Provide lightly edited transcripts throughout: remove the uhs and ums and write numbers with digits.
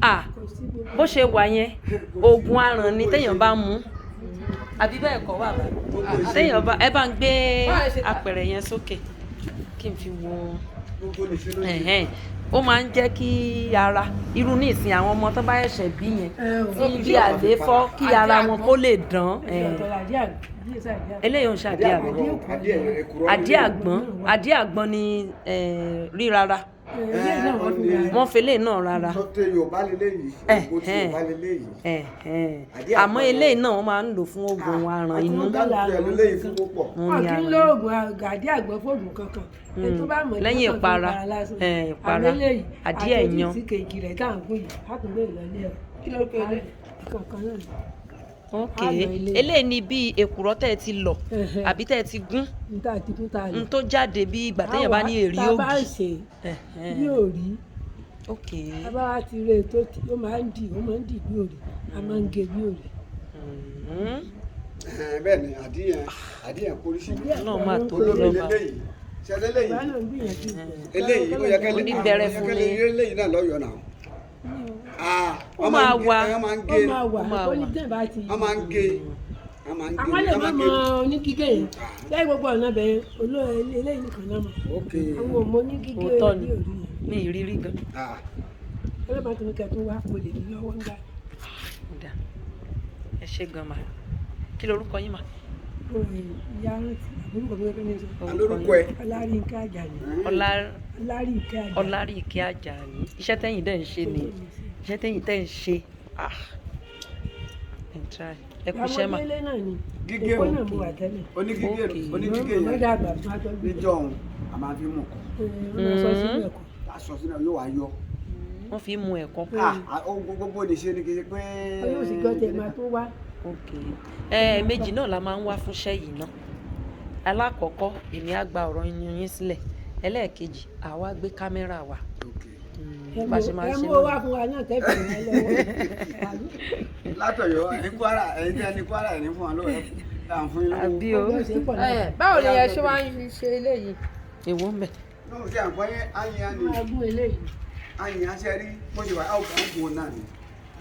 Ah, bó ṣe wà yẹn, oògùn aràn ni téèyàn bá mú, àbí bẹ́ẹ̀ kọ́ bàbá? Téèyàn bá, ẹ bá ń gbé apẹ̀rẹ̀ yẹn sókè kí n fi wo. Gbogbo nìṣe ló ṣe. Ẹ̀hẹ́n. Ó máa ń jẹ́ kí ara, irú ní ìsìn àwọn ọmọ tó bá ṣẹ̀ṣẹ̀ bí yẹn, tí bí àléfọ́, kí ara wọn kó lè dán. Eléyìí ò ń ṣàdí àgbọn. Adìẹ èkùrọ́. Àdí àgbọn, àdí àgbọn ni rírara. Wọ́n fi eléyìí náà rárá. Tọ́tẹ̀ Yorùbá leléyìí, ògùn tí Yorùbá leléyìí. Ẹ̀hẹ́n. Àdí Àmọ́ àgbọn. Eléyìí náà wọ́n máa ń lò fún oògùn aràn inú. Àti leléyìí fún púpọ̀. Òun Wọn ni kì í aràn lo inú. oògùn àdí àgbọn fóògùn kankan. Ẹni tó bá mọ̀ ní Lẹ́yìn ọkàn tó ń ìpara, para lásán. ìpara. Àmọ́ eléyìí, Àdí àti ẹ̀yan. ojú kejì rẹ̀ tá à ń gún yìí, á tún gbé ìlọlé ẹ̀. Kí ló pé ilé? Kankan náà ni. Ok. Á lọ ilé. Eléyìí ni bí èkùrọ́ tẹ́ ẹ ti lọ̀ àbí tẹ́ ẹ ti gún, N tá ti kún tá a lọ. n tó jáde bí ìgbà téèyàn bá ní èrì Tá a bá ògì. ṣe bí òrí, tá a bá wá ti ré e tó ti, ó máa ń dì bí òrí, a máa ń gé bí òrí. Bẹ́ẹ̀ ni àdíyẹn kórìsì. Ọlọ́run máa tó Olómi lọ́ba. leléyìí. Ṣé leléyìí? Bàbá náà ń gbìyànjú. Eléyìí ó yẹ kẹ́lẹ́ Oníbẹ̀rẹ̀ fún kẹ́lẹ́ ni. Eléyìí náà lọ́yọ̀ọ́ náà. Ah, Ó wọ́n máa ń gé- wà. Wọ́n máa ń Ó gé. máa wà Ó máa ó ní wà. tẹ̀ bá ti. Wọ́n máa ń gé. Wọ́n máa ń gé. Àwọn lè Wọ́n má máa ń mọ gé. onígígé yẹn lẹ́yìn gbogbo ọ̀nà bẹ̀rẹ̀ olóò eléyìí nìkan náà mọ̀. Àwọn ò mọ onígígé Òótọ́ ni. bí òrí yẹn. Mi ì rírí gan. Ah, Ọlọ́pàá tó ní kẹ́ tó wá kó lè ní lọ́wọ́ ńgbà. Ó dáa. Ẹ ṣé gan mà. Kí lorúkọ yín mà? Ìyá rántí àbúrò mi kẹ́kẹ́ ní sọ. Alórúkọ ẹ. Ọlárínkẹ́ Àjàní. Ọlá Ọlárínkẹ́ Àjàní. Ọláríkẹ́ Àjàní. Iṣẹ́ tẹ́yìn dẹ̀ ń ṣe ni. Iṣẹ́ tẹ́yìn tẹ́ ń ṣe. Ah. Ẹ ń try. Ẹ kú iṣẹ́ mà. Àwọn délé náà ni. Gígé Èkó o. náà mo wà tẹ́lẹ̀. Onígígé. Onígígé Màmá yẹn dàgbà fún atọ́jú. níjọ́ òun a máa fi mú kọ́. Wọ́n máa sọ sínú ẹ̀kọ́. Aṣọ sínú yóò wá yọ. Wọ́n fi ń mu ẹ̀kọ́. Ah, ah, ó gbogbo nìṣe ni kì í ṣe pé. Ọlọ́run sì gbọ́ tẹ máa tó wá. Ok. Ẹ méjì náà la máa ń wá fúnṣẹ́ yìí náà. Alákọ̀ọ́kọ́, èmi á gba ọ̀rọ̀ yín yín sílẹ̀. Ẹlẹ́ẹ̀kejì, àwa gbé kámẹ́rà wa. Ẹ Bá ṣe máa ń ẹ ṣe mú náà. wá fún wa náà kẹ́fì rẹ lọ́wọ́. Látọ̀yọ́ ẹ̀yin Kwara, ẹ̀yin tí a ní Kwara, ẹ̀yin fún wa lọ́wọ́ ẹ̀ à ń fún yín lówó. Àbí o. Ọjọ́ ṣe pọ̀ náà. Ẹ báwo ni ẹ ṣe wá ń ṣe eléyìí? Èwo ń bẹ̀? Lóhùn sí àǹfààní àyìn ni. Máa gún eléyìí. Àyìn aṣẹ rí bó ṣe wà á kàn gùn náà ni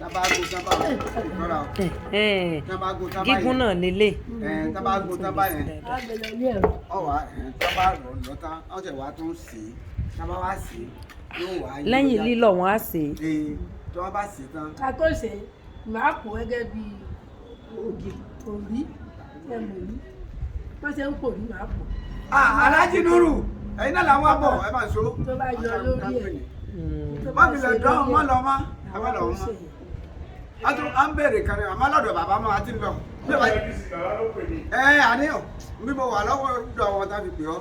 tábà gùn tábà ìtọ́ra o. Ẹ̀hẹ́n. Tábà gùn tábà Gígùn náà lélẹ̀. Ẹ̀ tábà gùn tábà yẹn. Á gbé lọ ilé ẹ̀rọ. Ọwà ẹ̀ tábà rọ̀ lọ́tà ọ̀sẹ̀ wa tún sè é, tábà wá sè é yóò wá yí Lẹ́yìn lọ́jà. lílọ̀, wọ́n á sè é. Ee, tí wọ́n bá sè é tán. Ká tó ṣe, màá pò gẹ́gẹ́ bí ògì òrí ẹ mọ̀ rí. Wọ́n ṣe ń pò ní màá pò. Ah, Alhaji Nuru, ẹ̀yin náà làwọn bọ̀, ẹ máa so. Tó bá yọ lórí ẹ̀. Tó Má bá fi ṣe lè dán lórí mọ́ ẹ̀, lọ mọ́ ẹ má àwa lọ tó mọ́. ṣe. A tún à ń béèrè kan ní àmọ́ lọ́dọ̀ bàbá mọ́ a ti ń lọ. Bí ẹ àníyàn bí mo wà lọ́wọ́ dọ̀ àwọn tá a fi pè ọ́.